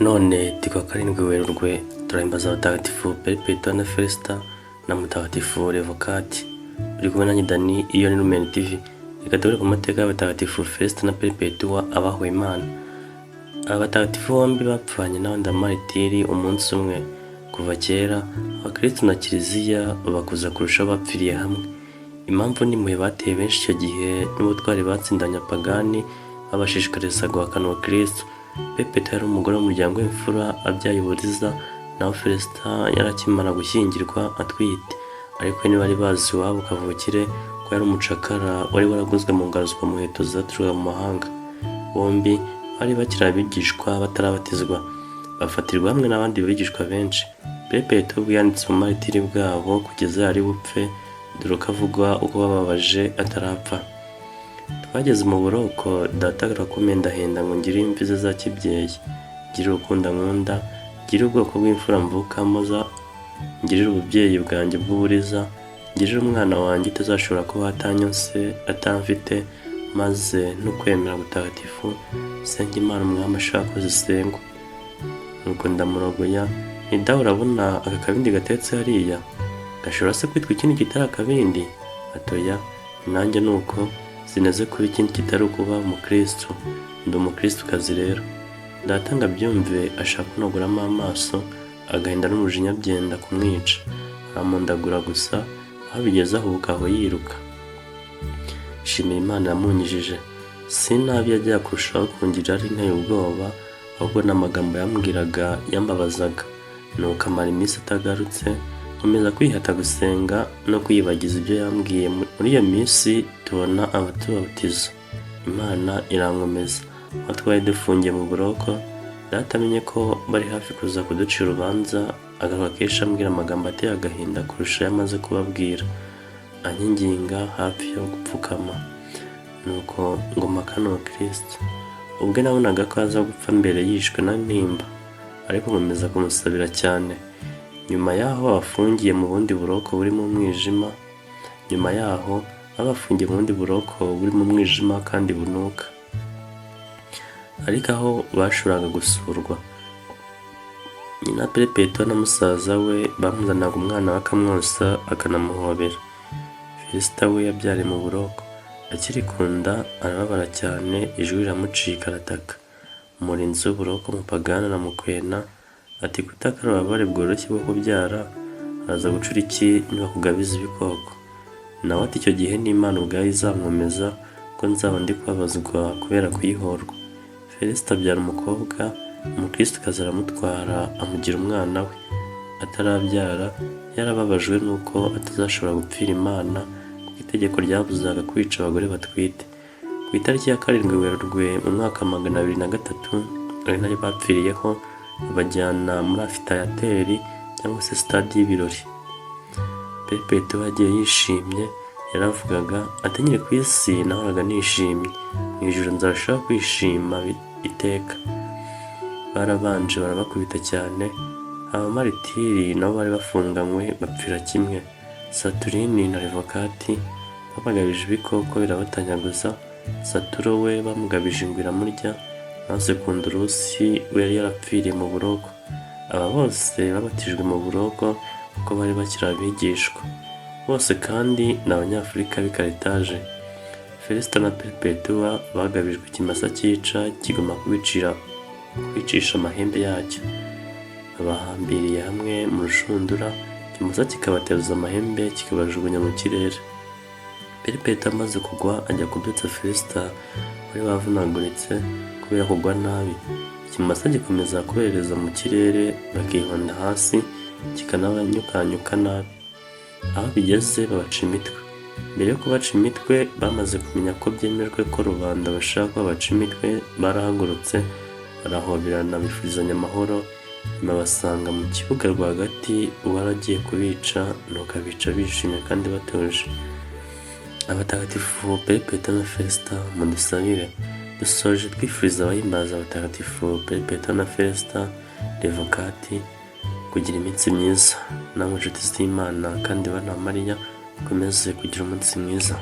None turi kuwa 7 Werurwe, turahimbaza abatagatifu Perpetuwa na Felisita na Mutagatifu Revokati. Uri kumwe nanjye Dani, iyo ni Lumen TV. Reka duhere ku mateka y'abatagatifu Felisita na Perpetuwa, abahowe Imana. Aba batagatifu bombi bapfanye n'abandi bamaritiri umunsi umwe. Kuva kera, abakristu na Kiliziya babakuza kurushaho bapfiriye hamwe. Impamvu n'impuhwe bateye benshi icyo gihe n'ubutwari batsindanye abapagani babashishikariza guhakana ubukristu. Perpetuwa yari umugore w'umuryango w'imfura abyaye uburiza, naho Felisita yari akimara gushyingirwa atwite. Ariko ntibari bazi iwabo kavukire ko yari umucakara wari waraguzwe mu ngaruzwamuheto zaturukaga mu mahanga. Bombi bari bakiri abigishwa batarabatizwa, bafatirwa hamwe n'abandi bigishwa benshi. Perpetuwa ubwe yanditse ubumaritiri bwabo kugeza ari bupfe, dore uko avugwa uko bababaje atarapfa. Twageze mu buroko, data arakumpendahenda ngo ngire imvi ze za kibyeyi, ngire urukundo ankunda, ngire ubwoko bw'imfura mvukamo, ngirire ububyeyi bwanjye bw'uburiza, ngirire umwana wanjye utazashobora kuba atanyonse atamfite, maze n'ukwemera gutagatifu senge Imana umwami ashaka ko zisengwa. Nuko ndamurogoya nti: "Dawe, urabona aka kabindi gateretse hariya? Gashobora se kwitwa ikindi kitari akabindi?" Ati: "Oya." Nanjye nuko sineze kuba ikindi kitari ukuba umukristu, ndi umukristukazi rero. Data ngo abyumve ashaka kunogoramo amaso, agahinda n'umujinya byenda kumwica, aramundagura gusa, aho bigeze ahubuka aho yiruka. Shimira Imana yamunyijije. Si nabi yajyaga kurushaho kungirira ari inteye ubwoba, ahubwo n'amagambo yambwiraga yambabazaga. Nuko amara iminsi atagarutse, nkomeza kwihata gusenga no kwiyibagiza ibyo yambwiye. Muri iyo minsi tubona abatubatiza, Imana irankomeza. Aho twari dufungiye mu buroko, data amenye ko bari hafi kuza kuducira urubanza, agaruka kenshi ambwira amagambo ateye agahinda kurusha ayo amaze kubabwira, anyinginga hafi yo gupfukama. Nuko ngo mpakane ubukristo. Ubwe nabonaga ko aza gupfa mbere yishwe na ntimba, ariko nkomeza kumusabira cyane. Nyuma yaho babafungiye mu bundi buroko burimo umwijima, nyuma yaho babafungiye mu bundi buroko burimo umwijima kandi bunuka, ariko aho bashoboraga gusurwa. Nyina Perpetuwa na musaza we bamuzanaga umwana bakamwosa, akanamuhobera. Felisita we yabyariye mu buroko. Akiri ku nda arababara cyane, ijwi riramucika arataka. Umurinzi w'uburoko umupagani aramukwena ati: "Kutaka ari ububabare bworoshye bwo kubyara, araza gucura iki nibakugabiza ibikoko?" Nawe ati: "Icyo gihe n'Imana ubwayo izankomeza ko nzaba ndi kubabazwa kubera kuyihorwa." Felisita abyara umukobwa, umukristukazi aramutwara amugira umwana we. Atarabyara yarababajwe n'uko atazashobora gupfira Imana, kuko itegeko ryabuzaga kwica abagore batwite. Ku itariki ya 7 Werurwe mu mwaka 203, ari nayo bapfiriyeho, babajyana muri amfiteyateri cyangwa se stade y'ibirori. Perpetuwa yagiye yishimye, yaravugaga ati: "Nkiri ku isi nahoraga nishimye, mu ijuru nzarushaho kwishima iteka." Barabanje barabakubita cyane, abamaritiri nabo bari bafunganywe bapfira kimwe. Saturini na Revokati babagabije ibikoko birabatanyaguza, Saturo we bamugabije ingwe iramurya, naho Sekundurusi we yari yarapfiriye mu buroko. Aba bose babatijwe mu buroko kuko bari bakiri abigishwa. Bose kandi ni Abanyafurika b'i Karitaje. Felisita na Perpetuwa bagabijwe ikimasa cyica kigomba kubicisha amahembe yacyo. Babahambiriye hamwe mu rushundura, ikimasa kikabateruza amahembe kikabajugunya mu kirere. Perpetuwa amaze kugwa ajya kubyutsa Felisita wari wavunaguritse kubera kugwa nabi. Ikimasa gikomeza kubereza mu kirere, bakihonda hasi, kikanabanyukanyuka nabi. Aho bigeze babaca imitwe. Mbere yo kubaca imitwe, bamaze kumenya ko byemejwe ko rubanda bashaka ko babaca imitwe, barahagurutse barahoberana bifurizanya amahoro, nyuma basanga mu kibuga rwagati uwari agiye kubica, nuko abica bishimye kandi batuje. Abatagatifu Perpetuwa na Felisita, mudusabire. Dusoje twifuriza abahimbaza abatagatifu Perpetuwa na Felisita Revokati kugira iminsi myiza. Namwe inshuti z'Imana kandi bana ba Mariya, mukomeze kugira umunsi mwiza.